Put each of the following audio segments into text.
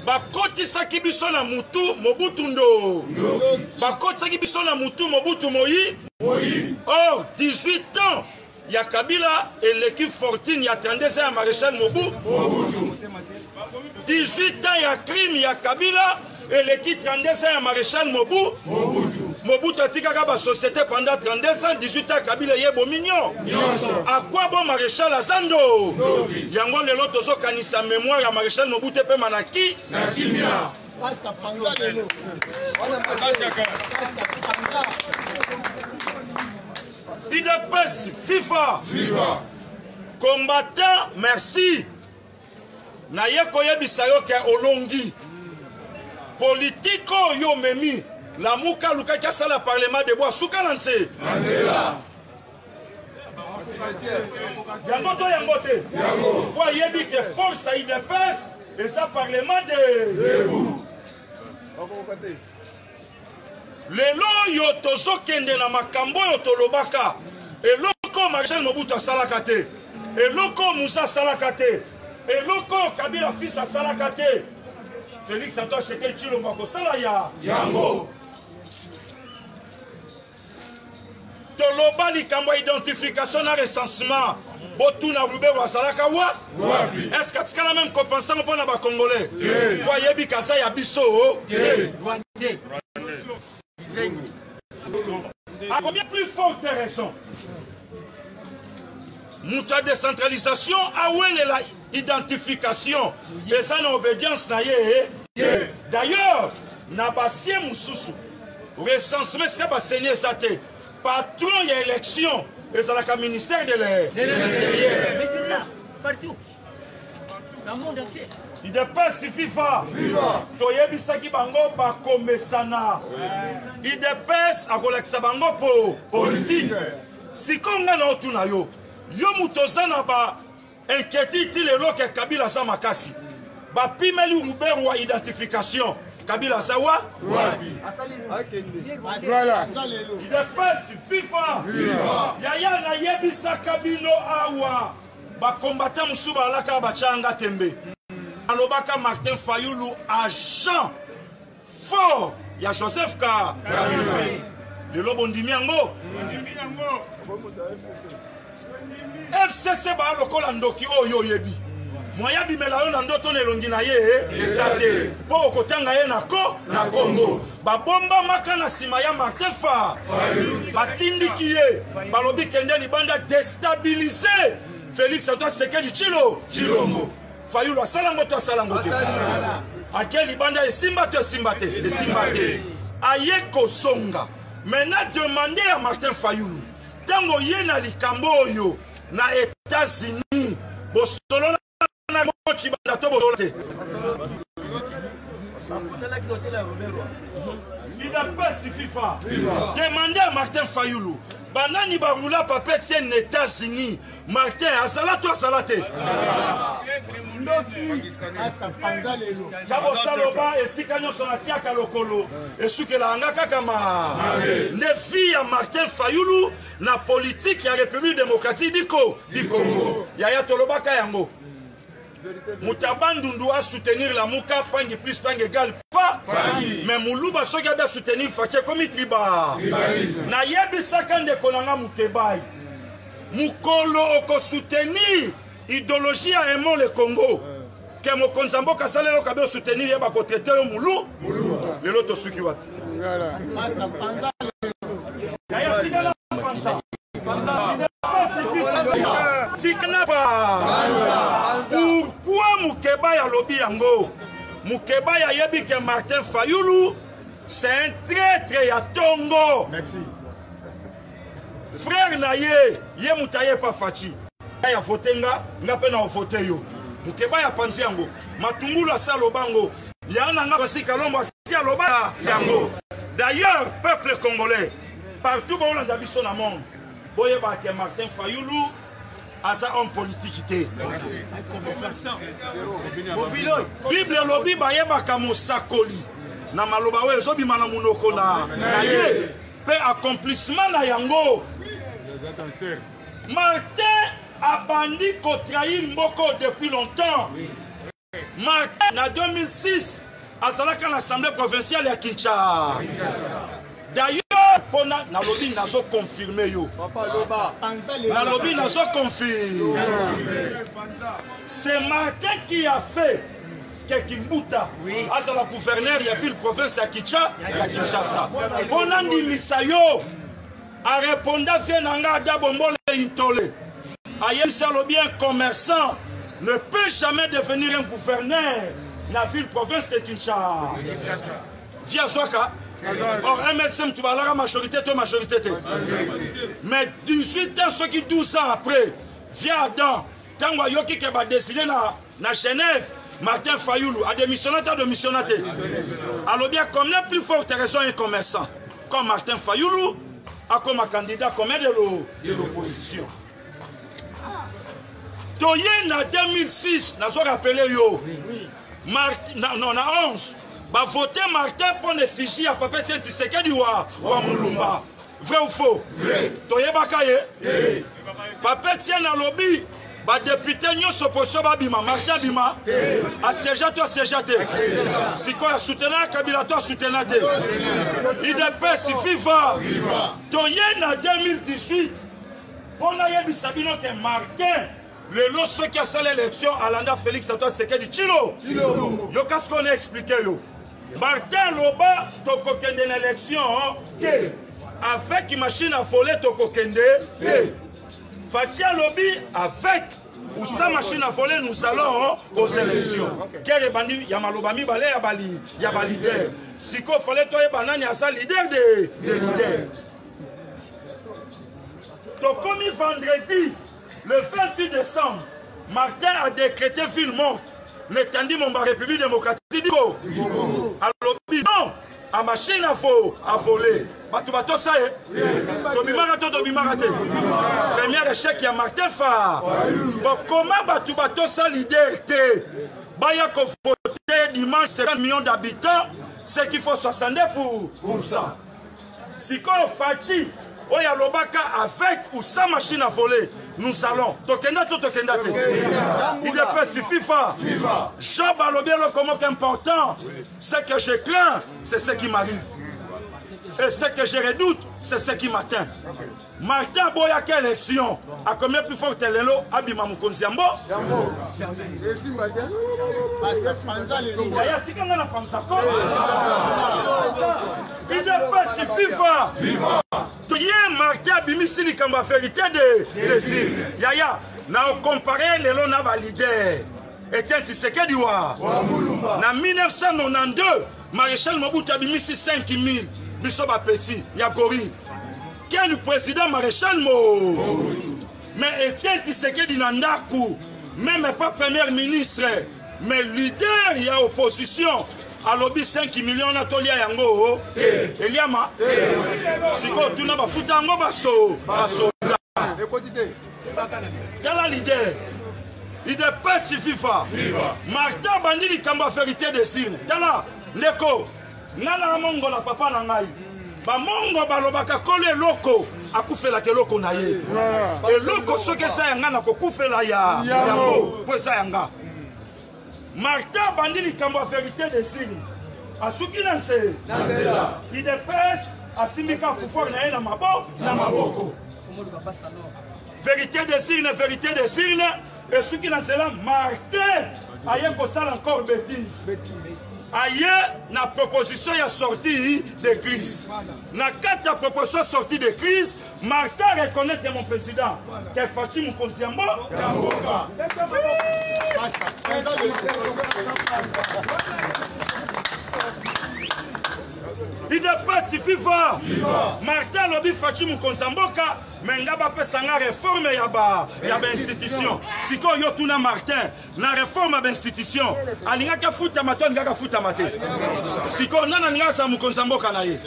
Bakotisaki biso na mutu Mobutu ndo. Bakotisaki biso na mutu Mobutu moyi. Or 18 ans ya Kabila eleki fortune ya 32 ans ya Maréchal Mobu. 18 ans ya crime ya Kabila eleki 32 ans ya Maréchal Mobu. Mobutu atikaka ba société pendant 32 ans, 18 ans Kabila ye bomi nyo. À quoi bon Maréchal aza ndo? Yango lelo tozokanisa mémoire ya Maréchal Mobutu epema na ki? Na kimia. Pasta panza lelo. Pasta panza. Udps FIFA. Viva. Combattant merci. Naye koyebisa yo ke olongi. Politique oyo omemi Lamuka alukaki asala parlement debout asuka na nse. Yango to yango te. Po ayebi ke force ya UDPS eza parlement de debout. Lelo oyo tozokende na makambo oyo tolobaka, eloko oyo Maréchal Mobutu asalaka te, eloko oyo Musa asalaka te, eloko oyo Kabila fils asalaka te, Félix Antoine Tshisekedi Tshilombo akosala ya yango. Toloba likambo ya identification na recensement, botuna Ruberwa azalaka wa wapi? Est-ce que atikala même kopensa ngo mpo na ba Congolais? Po ayebi kaza ya biso te. À combien plus forte raison moto ya décentralisation awelela identification eza na obédience na ye. D'ailleurs na basie mosusu recensement esika baseni eza te, patron ya élection ezalaka ministère de l'intérieur. Mais c'est ça, partout. Dans le monde entier. UDPS viva. Toyebisaki bango bakomesana. UDPS akolakisa bango po politique. Sikoyo nga na otuna yo, yo moto oza na ba inquiétude ti lelo ke Kabila aza makasi, bapimeli Ruberwa identification, Kabila aza wa wapi? Voilà. UDPS viva. Yaya nayebisaka bino awa bakombata mosusu balaka batianga tembe, alobaka Martin Fayulu agent fort ya Joseph Kabila. Lelo bondimi yango. FCC ba lokola ndoki oyo oyebi moya bimela yo na ndoto na elongi na ye eza te, mpo okotanga ye na ko na Congo. Babombamaka na nsima ya Martin Fa, batindiki ye, balobi kende libanda destabiliser Félix Antoine Tshisekedi Tshilombo. Fayulu asala ngo to asala ngo te? Ake libanda esimba to esimba te? Esimba te. Aye kozonga maintenant, demande ya Martin Fayulu ntango ye na likambo oyo na États-Unis bosolola na Tshibanda to bosolola te? UDPS FIFA. Demande à Martin Fayulu banani barula papa Etienne na États-Unis. Martin azala to azala te? Kabosaloba esika nyonso natiaka lokolo esukelaka nga kaka ma nde vie ya Martin Fayulu na politique ya République démocratique du Congo. Yaya tolobaka yango, moto ya Bandundu a soutenir Lamuka, pangi plus pangi égal pas, mais Muluba soki abi a soutenir Fatshi ekomi triba. Nayebisaka ndeko na nga Mukebayi, mokolo okosoutenir idéologie ya Aimons le Congo ke mokonzi ya mboka asaleli okabi osoutenir ye, bakotraite yo mulu. Lelo tosuki wapi? Yaya tikala panza. Tikala pa. Pourquoi Mukebayi alobi yango? Mukebayi ayebi ke Martin Fayulu c'est un traître ya tongo. Merci. Frère na ye, ye moto aye pa Fatshi. Ya vote nga, nga mpe na vote yo. Mukebayi apanzi yango. Matungulu asi aloba yango. Ya na nga Francis Kalombo asi aloba yango. D'ailleurs, peuple congolais, partout bolanda biso na monde, boyeba ke Martin Fayulu aza homme politique te. Bible elobi bayebaka mosakoli na maloba oyo ezobima na monoko na ye mpe accomplissement na yango. Martin abandi kotrahir mboko depuis longtemps. Martin na 2006 azalaka na assemblée provinciale ya Kinshasa. D'ailleurs, mpona nalobi nazo confirme yo, nalobi nazo confirme, c'est Martin qui a fait que Kimbuta azala gouverneur ya ville province ya Kinshasa. Mpona ndimisa yo, areponda vie na nga Ada Bombole Intole, ayebisi alobi un commerçant ne peut jamais devenir un gouverneur na ville province de Kinshasa. Vie azwaka or MLC mutu balaka majorité to majorité te, mais 18 ans soki 12 ans après, vie Adam ntango ayoki ke badesine na Genève, Martin Fayulu adémissionna te, adémissionna te, alobi combien plus forte raison un commerçant comme Martin Fayulu akoma candidat commun de l'opposition. Toye na 2006, nazo rappeler yo, non, na 11 bavote Martin mpo na effigie ya Papa Etienne Tshisekedi wa Mulumba. Vrai ou faux? Toyebaka ye Papa Etienne alobi badepute nyonso opposition babima, Martin abima, asiégeа to asiégeа te? Sikoyo asoutenaka Kabila to asoutenaka te? UDPS viva! Toye na 2018, mpo nayebisa bino ke Martin lelo soki asala élection, alanda Félix Antoine Tshisekedi Tshilo. Yoka sikoyo na explique yo. Martin loba tokokende na élection te avec machine à voler, tokokende te. Fatshi alobi avec ou sans machine à voler, nous allons aux élections. Guerre ebandi ya maloba mibale ya bali ya ba leader. Sikoyo fallait toyeba nani aza leader de leader. Tokomi vendredi le 28 décembre, Martin a décrété ville morte netandi momba République démocratique du Congo. Alobi non à machine à voler. Bato batosa ye, tobimaka to tobimaka te? Premier échec ya Martin Fa. Bon, comment bato batosa leader te, baya kovote dimanche, 50 millions d'habitants, ce qu'il faut 62 pour ça. Sikoyo Fatshi oyo alobaka avec ou sans machine à voler, nous allons, tokenda to tokenda te? UDPS viva! Job alobi eloko moko important: ce que je crains, c'est ce qui m'arrive, et ce que je redoute, c'est ce qui m'atteint. Martin aboyaki élection, akomi plus forte lelo abima mokonzi ya mbo. Yaya, tika nga na panzako. UDPS viva! Ye Martin abimisi likambo ya vérité de désir. Yaya, na okompare lelo na baleader Etienne Tshisekedi wa na 1992, maréchal Mobutu abimisi 5000, biso bapeti ya gori. Quel président maréchal Mo! Mais Etienne Tshisekedi na ndako, même pas premier ministre, mais leader ya opposition, alobi 5 millions na tolia yango te, eliama. Sikoyo tuna bafuta yango baso basoda. Tala leader UDPS viva! Martin abandi likambo ya vérité des urnes. Tala ndeko, nga na mongola papa na ngai, bamongo balobaka kolo eloko akufelaka eloko na ye. Eloko soki eza ya nga, na kokufela ya yango mpo eza ya nga. Martin abandi likambo ya vérité des urnes, asuki na nse. UDPS asimbi kaka pouvoir na ye na maboko. Vérité des urnes, vérité des urnes esuki na nzela. Martin aye kosala encore bêtise, aye na proposition ya sortie de crise. Na kati ya proposition sortie de crise, Martin reconnaître mon président ke Fatshi mokonzi ya mboka. UDPS viva! Martin alobi Fatshi mokonzi ya mboka, me nga bapesa nga réforme ya ba ya bainstitution. Sikoyo yo tuna Martin, na réforme ya bainstitution, alingaki afutama to alingaki afutama te? Sikoyo nani alingaki azala mokonzi ya mboka na ye?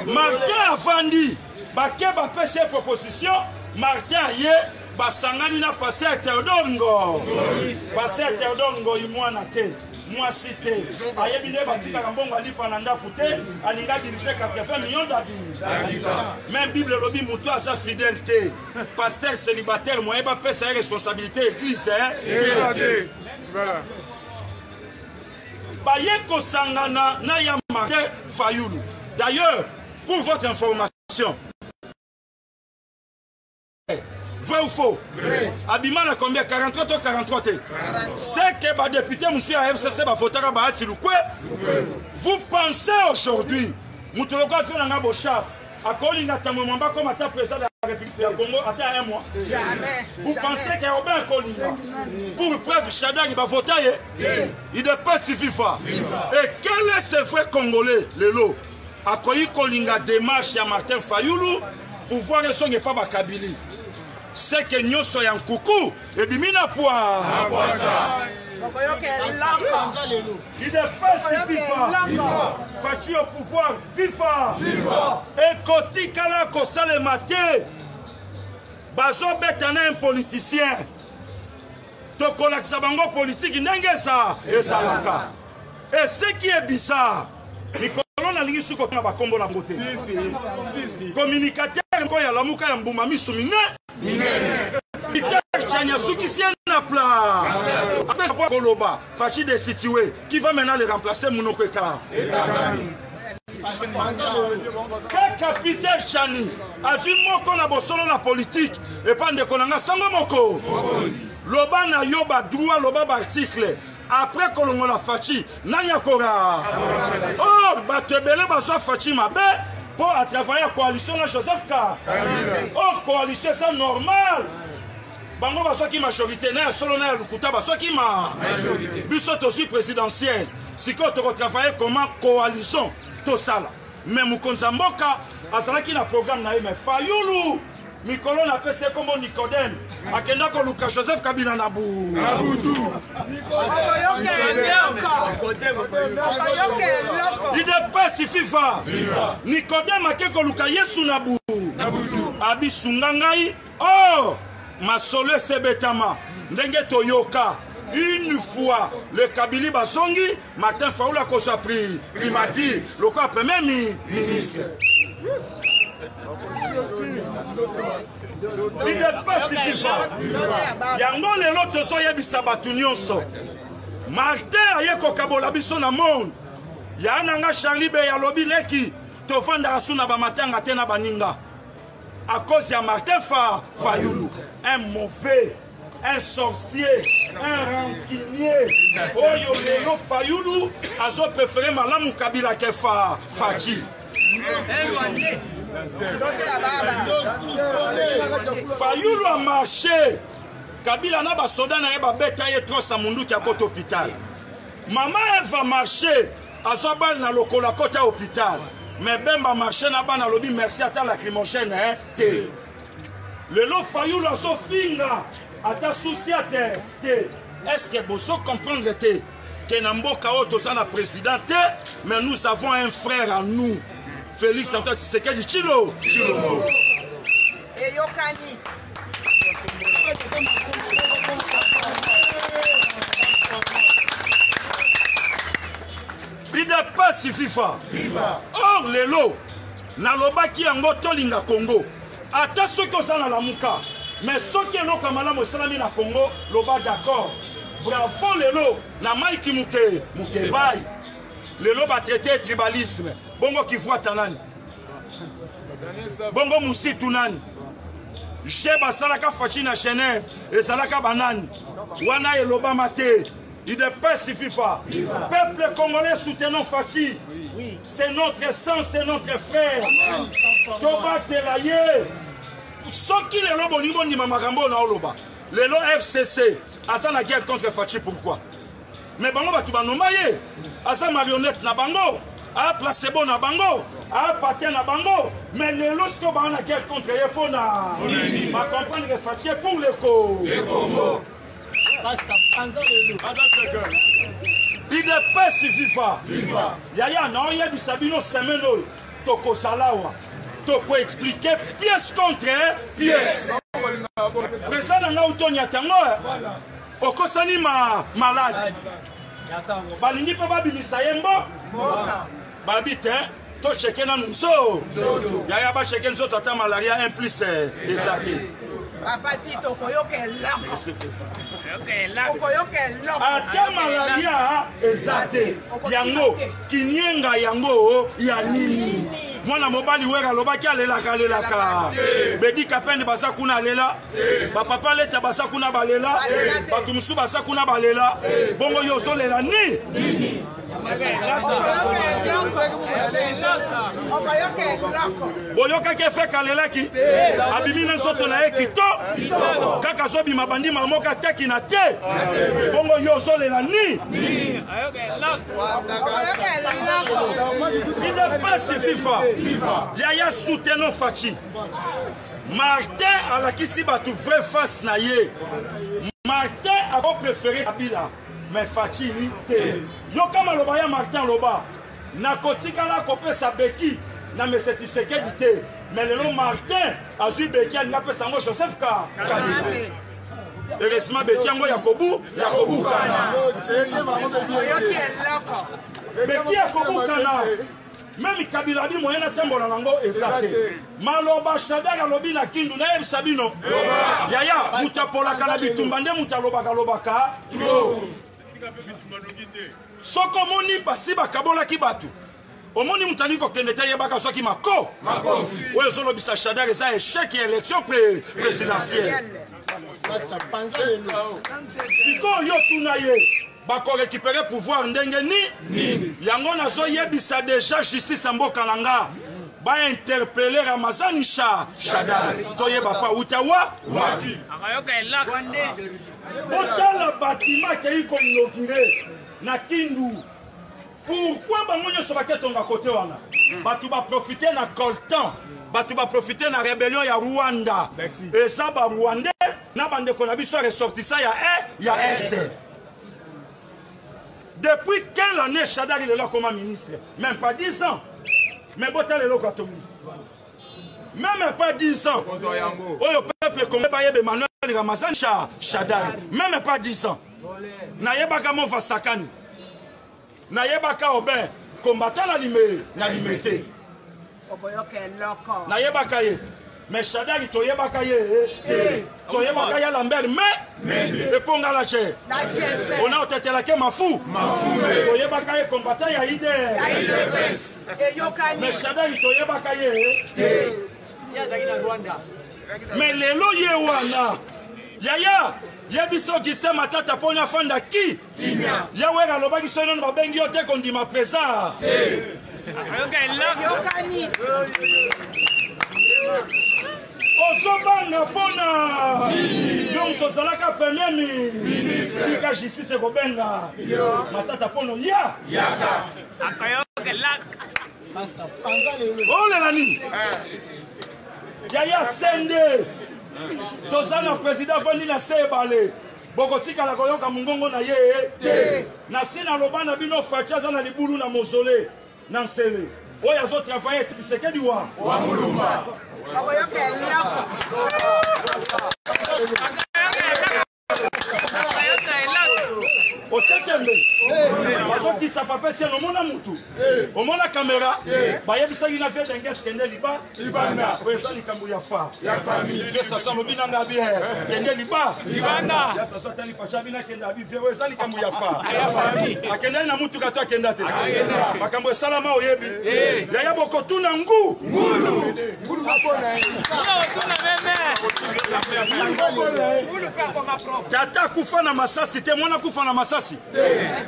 Martin avandi, bake bapesi ye proposition. Martin aye. Basangani na pasteur Theodore Ngo. Pasteur Theodore Ngoyi mwana te. Mwasi te. Ayebi nde batikaka mbongo alipa na ndako te, alinga diriger 80 millions d'habitants. Même Bible elobi moto aza fidèle te. Pasteur célibataire moyen bapesa ye responsabilité église hein? Te. Voilà. Baye kosangana na ya Martin Fayulu. D'ailleurs, pour votre information, vrai ou faux? Vrai. Abima na combien? 43 to 43 te? C'est que ba député mosusu ya FCC bavotaka Bahati Lukwe. Vous pensez aujourd'hui moto lokola afio na nga Boshab akolinga Tambwe Mwamba comme ata président de la République ya Congo ata un mois? Jamais. Vous pensez que Robert akolinga? Pour preuve, Shadary bavota ye, UDPS viva. Et quel est ce vrai Congolais lelo akoki kolinga démarche ya Martin Fayulu pouvoir esonge epa bakabili? Seke nyonso ya nkuku ebimi na pwa. UDPS viva. Fatshi au pouvoir viva. Ekotikala kosalema te. Bazobeta na un politicien. Tokolakisa bango politiki ndenge ezalaka. Et ce qui est bizarre, mikolo nalingi suki kotanga bakombo na bango te. Communicateur moko ya Lamuka ya mbuma misu minene. Peter Tchani asukisi ye na plat. Après avoir koloba, Fatshi destitué, qui va maintenant le remplacer monoko eka? Kaka Peter Tchani azwi moko na bosolo na politique epa ndeko na nga sango moko. Loba na yo ba droit, loba ba article. Après kolongola Fatshi, nani akora? Or bato ebele bazwa Fatshi mabe po a travailler coalition na Joseph Ka. Or coalition c'est normal. Bango bazwaki majorité na ya solo na ya lokuta bazwaki ma majorité. Biso tozwi présidentielle. Sikoyo toko travailler comment coalition tosala. Mais mokonzi ya mboka azalaki na programme na ye, mais Fayulu mikolo na pese kombo Nicodème akenda koluka Joseph Kabila na bu. UDPS FIFA. Nicodème ake koluka Yesu na bu. Abisunga ngai. Oh, masolo esebetama ndenge toyoka. Une fois le Kabili bazongi, Martin Fayulu akozwa prix primature lokola premier ministre. UDPS viva. Yango lelo tozoyebisa bato nyonso. Martin aye kokabola biso na monde. Ya nanga Charlie Bey alobi leki tovandaka su na bamatanga te na baninga. À cause ya Martin Fayulu, un mauvais, un sorcier, un rancunier. Oyo lelo Fayulu azo préféré malamu Kabila ke Fatshi. Fayulu a marché. Kabila na basoda na ye babeta ye trosa munduki akota hôpital. Mama Eva marché azwa bale na lokolo akota hôpital. Mais Bemba marché na bana lobi merci ata lacrymogène hein, te. Lelo Fayulu azofinga ata souci te te. Est-ce que bozo comprendre te que na mboka oyo toza na président te, mais nous avons un frère à nous, Félix Antoine Tshisekedi Tshilombo. Tshilombo. Eyokani. UDPS viva. Or lelo nalobaki yango tolinga Congo. Ata soki oza na Lamuka, mais soki eloko ya malamu esalami na Congo, loba d'accord. Bravo lelo na Mike Muke, Mukebayi. Lelo ba traité tribalisme. Bongo Kivuata nani? Bongo Musitu nani? Je basalaka Fatshi na Genève, ezalaka banani? Wana elobama te. UDPS FIFA. Peuple congolais, soutenons Fatshi. C'est notre sang, c'est notre frère. Tobatela ye. Soki lelo bolingi bondima makambo na oloba. Lelo FCC aza na guerre contre Fatshi pourquoi? Mais bango batu banoma ye. Aza marionnette na bango. A placebo na bango. A patin na bango. Mais lelo siko ba na guerre contre ye pona. Ba comprendre que Fatshi est pour le Congo. UDPS viva. Yaya na oyebisa bino semaine oyo tokozala awa. Toko expliquer pièce contre pièce. Président na nga utonyata yango eh. Okosani ma malade. Balingi mpe babimisa ye mbo babi te tocheke nanu nzo yaya bacheke nzoto ata malaria 1 plus eh, eza te. Papa Tito, okoyoka eloko. Okoyoka eloko. Ata malaria eza te. Yango kinienga yango ya nini? Mwana mobali Wera alobaki alelaka alelaka. Bedi Kapende baza kuna alela. Bapapa Leta baza kuna balela. Bato mosusu baza kuna balela. Bongo yo ozolela nini? Boyokaki efeke alelaki abimi na nzoto na ye kito kaka azobima bandima moko ataki na te. Bongo yo ozolela nini? Idepasi FIFA yaya soutenons Fatshi. Martin alakisi bato vrai face na ye. Martin akopréféré Kabila mais Fatshi te. Yoka maloba ya Martin aloba nakotikala kopesa beki na Mese Tshisekedi te, mais lelo Martin azwi beki alingi apesa yango Joseph Kabila. Heureusement beki yango ya kobu ya kobukana. Beki ya kobukana. Meme Kabila bi moyen atambola nango eza te. Maloba Shadary alobi na Kindu nayebisa bino. Yaya moto apolaka na bitumba nde moto alobaka lobaka trop. Soki omoni basi bakabolaki bato, omoni moto alingi kokende te, yebaka soki mako oyo ezolobisa Shadary eza échec ya élection présidentielle. Sikoyo yo tuna ye bakorécupere pouvoir ndenge nini? Yango nazoyebisa deja justice ya mboka na nga bainterpele Ramazani Shadary toyeba pa uta wa wapi. Botala batima akei koinaugure na Kindu. Pourquoi bango nyonso baketonga kote wana? Bato baprofite na coltan, bato baprofite na rébellion ya Rwanda. Eza ba Rwandais na bandeko na biso ya ressortissant ya e ya est. Depuis quelle année Shadary lelo akoma ministre? Même pas 10 ans. Mais botala eloko atongi. Même pas 10 ans. Oyo peuple congolais bayeba Emmanuel Ramazani Shadary. Même pas 10 ans. Nayebaka Mova Sakani. Nayebaka Aubin combattant na lime na limete. Nayebaka ye. Mais Shadary toyebaka ye te. Toyebaka ya Lambert mais eponga la che. Ona otetelake mafu. Toyebaka ye combattant ya IDPS. Mais Shadary toyebaka ye te. Mais lelo ye wana yaya yebisa Augustin Matata mpona afanda ki ye Wera alobaki soki nano babengi yo te kondima présent. Ozobanga mpona yo moto ozalaka premier ministre, tika justice ekobenga Matata mpono ya olela nini? Yaya sende toza na président avandi na se ebale, bokotikala koyoka mongongo na ye te. Na si naloba na bino Fatshi aza na libulu na mausolée na Nsele oyo azotravaille Tshisekedi wa Mulumba. Otetembe bazokisa papa Etienne, omona mutu omona kamera bayebisaki na vie denges kende liba oyo eza likambo ya fa vie Sasu alobi nanga abi kende liba ya Sasu atali Fatshi abi nakende abi vie oyo eza likambo ya fa akendaki na mutuka to akenda te makambo esalama oyebi yaya bokotuna ngu tata akufa na masasi te mwana akufa na masasi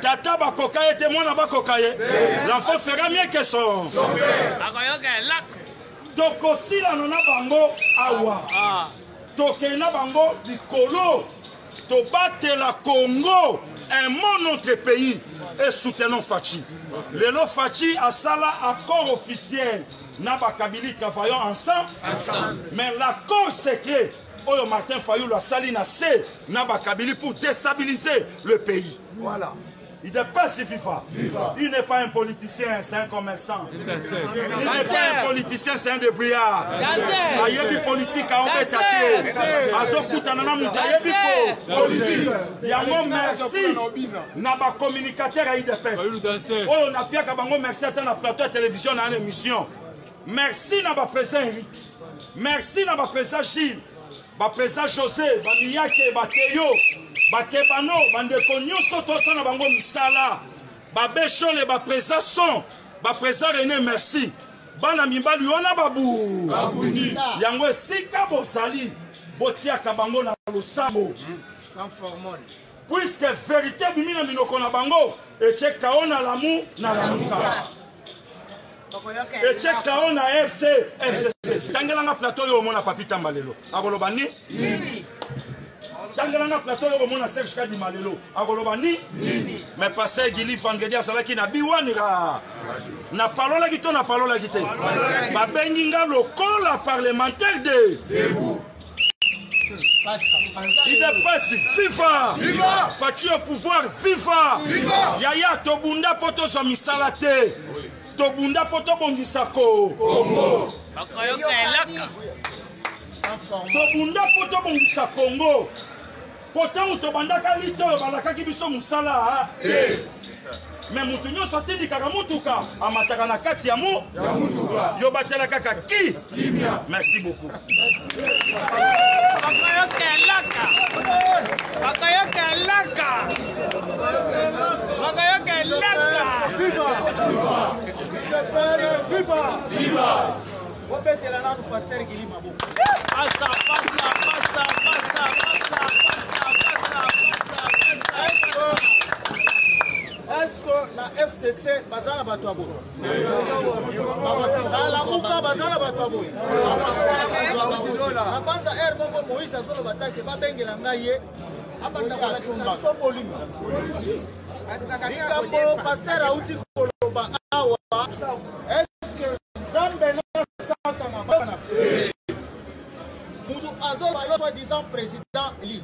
tata bakoka ye te mwana bakoka ye l'enfant fera mieux que son tokosilana na bango awa tokei na bango likolo tobatela Congo aimons notre pays et soutenons Fatshi. Lelo Fatshi asala accord officiel na bakabili travaillons ensemble, mais l'accord secret oyo Martin Fayulu asali na se na bakabili pour déstabiliser le pays. Voilà. Udps viva. Il n'est pas un politicien, c'est un commerçant. Il n'est pas un politicien, c'est un débrouillard. Ayebi politique aobeta te. Azokutana na moto ayebi ko politique. Yango merci na ba communicateur ya UDPS. Oyo napiaka bango merci ata na plateau ya télévision na émission. Merci na ba président Eric. Merci na ba président Gilles. Ba président José, ba Miyake, ba Teyo, ba Kebano, bandeko nyonso tosala bango misala. Ba Beshole, ba président Son, ba président René, merci. Bana mibali wana babu. Yango esika bozali, botiaka bango na losambo. Sans formol. Puisque vérité bimi na minoko na bango, etie kao na lamu na lamuka. Etie kao na FC FCC. Tangelanga plateau oyo omona Papi Tamba lelo. Akoloba ni? Nini? Tangelanga plateau oyo omona Serge Kadima lelo. Akoloba ni? Nini? Mais pasteur Gili Vendredi azalaki na biwanira. Na palolaki to na palolaki te? Babengi nga lokola parlementaire de Debout. Udps viva! Viva! Fatshi au pouvoir viva! Viva! Yaya tobunda po tozwa misala te. Tobunda po tobongisa ko Congo. Tobunda po tobongisa Congo. Po ntango tobandaka lito oyo balakaki biso mosala te. Mais moto nyonso atindikaka motuka amataka na kati ya mu yo batela kaka ki. Merci beaucoup. Bakayoka elaka. Bakayoka elaka. Bakayoka elaka. Viva! Viva! Viva! Bobetela nanu pasteur Gili maboko. Pasta, pasta, pasta, pasta, pasta, pasta, pasta, pasta, pasta. Est-ce que na FCC baza na bato ya boye? Na Lamuka baza na bato ya boye? Na banza aire moko Moïse azoloba take babengela ngai ye abanda kolakisa biso bolingo. Likambo pasteur auti koloba awa, est-ce que Nzambe na Satana bana? Mutu azoloba soi-disant président élu.